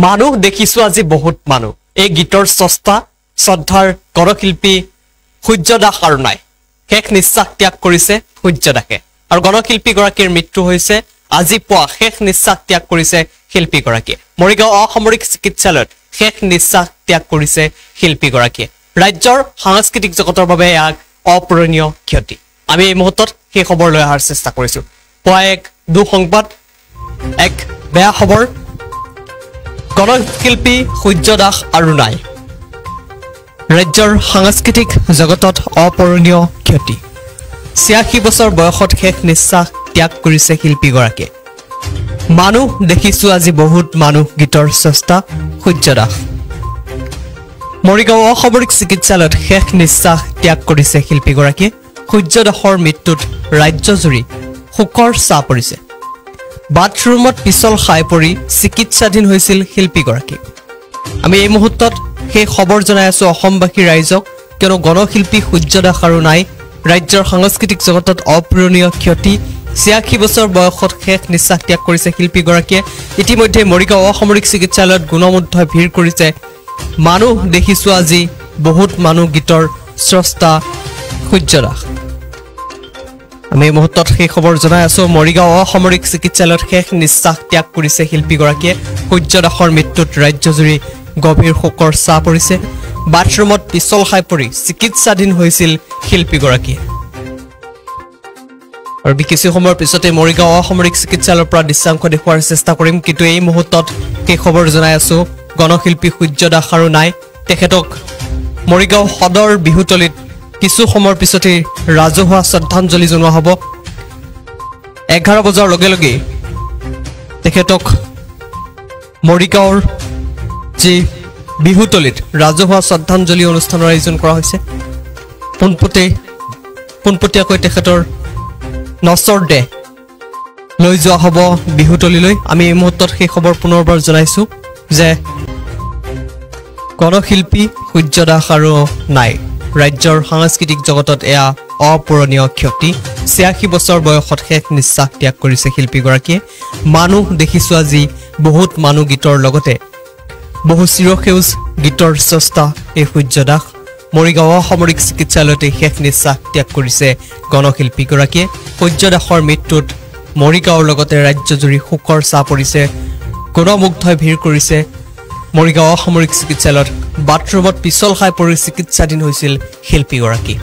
মানুহ দেখিছো আজি বহুত মানুহ এই গীতৰ স্ৰষ্টা শ্ৰদ্ধাৰ গণশিল্পী সূৰ্য দাস আৰু নাই। শেষ নিশ্বাস ত্যাগ কৰিছে সূৰ্য দাসে আৰু গণশিল্পীগৰাকীৰ মৃত্যু হৈছে আজি পুৱা। শেষ নিশ্বাস ত্যাগ কৰিছে শিল্পীগৰাকীয়ে। মৰিগাঁও অসামৰিক চিকিৎসালয়ত শেষ নিশ্বাস ত্যাগ কৰিছে শিল্পীগৰাকীয়ে। ৰাজ্যৰ সাংস্কৃতিক জগতৰ বাবে এক অপূৰণীয় ক্ষতি। আমি এই মুহূৰ্তত সেই খবৰ লৈ অহাৰ চেষ্টা কৰিছো। পুৱা এক দুঃসংবাদ, এক বেয়া খবৰ, গণশিল্পী সূৰ্য দাস আৰু নাই। ৰাজ্যৰ সাংস্কৃতিক জগতত অপূৰণীয় ক্ষতি। ৮৬ বছৰ বয়সত শেষ নিশ্বাস ত্যাগ কৰিছে শিল্পীগৰাকীয়ে। মানুহ দেখিছো আজি বহুত মানুহ গীতৰ স্ৰষ্টা সূৰ্য দাস। মৰিগাঁও অসামৰিক চিকিৎসালয়ত শেষ নিশ্বাস ত্যাগ কৰিছে শিল্পীগৰাকীয়ে। সূৰ্য দাসৰ মৃত্যুত ৰাজ্যজুৰি শোকৰ ছাঁ পৰিছে। বাথৰুমত পিছল খাই পৰি চিকিৎসাধীন হৈছিল শিল্পীগৰাকী। আমি এই মুহূৰ্তত সেই খবৰ জনাই আছো অসমবাসী ৰাইজক, কিয়নো গণশিল্পী সূৰ্য দাস আৰু নাই। ৰাজ্যৰ সাংস্কৃতিক জগতত অপূৰণীয় ক্ষতি। ৮৬ বছৰ বয়সত শেষ নিশ্বাস ত্যাগ কৰিছে শিল্পীগৰাকীয়ে। ইতিমধ্যে মৰিগাঁও অসামৰিক চিকিৎসালয়ত গুণমুগ্ধই ভিৰ কৰিছে। মানুহ দেখিছো আজি বহুত মানুহ গীতৰ স্ৰষ্টা সূৰ্য দাস। আমি এই মুহূৰ্তত সেই খবৰ জনাই আছো। মৰিগাঁও অসামৰিক চিকিৎসালয়ত শেষ নিশ্বাস ত্যাগ কৰিছে শিল্পীগৰাকীয়ে। সূৰ্য দাসৰ মৃত্যুত ৰাজ্যজুৰি গভীৰ শোকৰ ছাঁ পৰিছে। বাথৰুমত পিছল খাই পৰি চিকিৎসাধীন হৈছিল শিল্পীগৰাকীয়ে। আৰু কিছু সময়ৰ পিছতে মৰিগাঁও অসামৰিক চিকিৎসালয়ৰ পৰা দৃশ্যাংশ দেখুওৱাৰ চেষ্টা কৰিম, কিন্তু এই মুহূৰ্তত সেই খবৰ জনাই আছো। গণশিল্পী সূৰ্য দাস আৰু নাই। তেখেতক মৰিগাঁও সদৰ বিহুতলীত কিছু সময়ৰ পিছতেই ৰাজহুৱা শ্ৰদ্ধাঞ্জলি জনোৱা হ'ব। ১১ বজাৰ লগে লগেই তেখেতক মৰিগাঁৱৰ যি বিহুতলীত ৰাজহুৱা শ্ৰদ্ধাঞ্জলি অনুষ্ঠানৰ আয়োজন কৰা হৈছে। পোনপটীয়াকৈ তেখেতৰ নশ্বৰ দেহ লৈ যোৱা হ'ব বিহুতলীলৈ। আমি এই মুহূৰ্তত সেই খবৰ পুনৰবাৰ জনাইছোঁ যে গণশিল্পী সূৰ্য দাস আৰু নাই। ৰাজ্যৰ সাংস্কৃতিক জগতত এয়া অপূৰণীয় ক্ষতি। ৮৬ বছৰ বয়সত শেষ নিশ্বাস ত্যাগ কৰিছে শিল্পীগৰাকীয়ে। মানুহ দেখিছো আজি বহুত মানুহ গীতৰ লগতে বহু চিৰসেউজ গীতৰ স্ৰষ্টা এই সূৰ্য দাস। মৰিগাঁও অসামৰিক চিকিৎসালয়তে শেষ নিশ্বাস ত্যাগ কৰিছে গণশিল্পীগৰাকীয়ে। সূৰ্য দাসৰ মৃত্যুত মৰিগাঁৱৰ লগতে ৰাজ্যজুৰি শোকৰ ছাঁ পৰিছে। গুণমুগ্ধই ভিৰ কৰিছে মৰিগাঁও অসামৰিক চিকিৎসালয়ত। বাথৰুমত পিছল খাই পৰি চিকিৎসাধীন হৈছিল শিল্পীগৰাকী।